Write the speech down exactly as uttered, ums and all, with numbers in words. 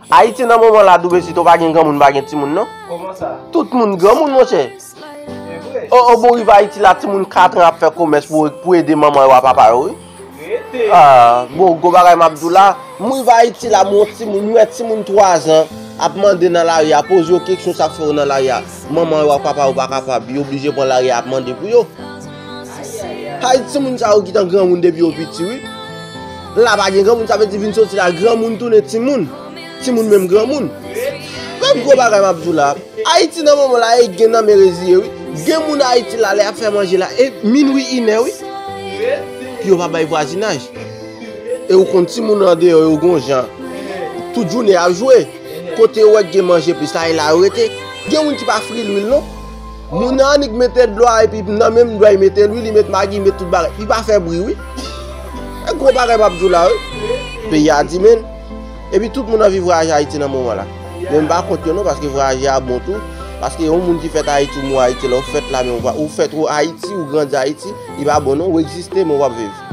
Ayiti nan moman la, Doubecito, pa gen granmoun, pa gen timoun, non. Kòman sa? Tout moun granmoun, monchè. O, o, bon, rive Ayiti la, timoun kat an ap fè komès pou, pou ede manman yo ak papa yo, wi. Ah, bon, gwo bagay m ap di w la. M rive Ayiti la, m wè timoun, m wè timoun twa zan ap mande nan lari a, poze yo keksyon sa k fè yo nan lari a. Manman yo ak papa yo pa kapab, yo oblije pran lari a ap mande pou yo. Ayiti, timoun sa yo gentan granmoun depi yo piti, wi. La pa gen granmoun, sa vle di vin soti la, granmoun tounen timoun. Timoun menm granmoun. Menm gwo bagay m ap di w la. Ayiti nan moman la, e gen nan men reziye, wi. Gen moun Ayiti la, lè y ap fè manje la, e minwi, inè, wi. Pou yo pa bay vwazinaj. E ou konn timoun andeyò yo gon jan. Tout jounen y ap jwe. Kote yo wè k gen manje plis la, e la yo rete. Gen moun ki pa fri lwil, non. Moun nan annik mete dlo a, epi nan menm dlo a, li mete lwil, li met magi, li met tout bagay. Li pa fè bri, wi. E gwo bagay m ap di w la, wi. Peyi a di, men. Epi tout moun anvi vwayaje Ayiti nan moman la. Men m pa kont yo non, paske vwayaje a bon tou. Paske yon moun ki fèt Ayiti, ou mò Ayiti, lè w fèt la, men ou pa, ou fèt ou Ayiti, ou grandi Ayiti, li pa bon non, ou egziste, men ou p ap viv.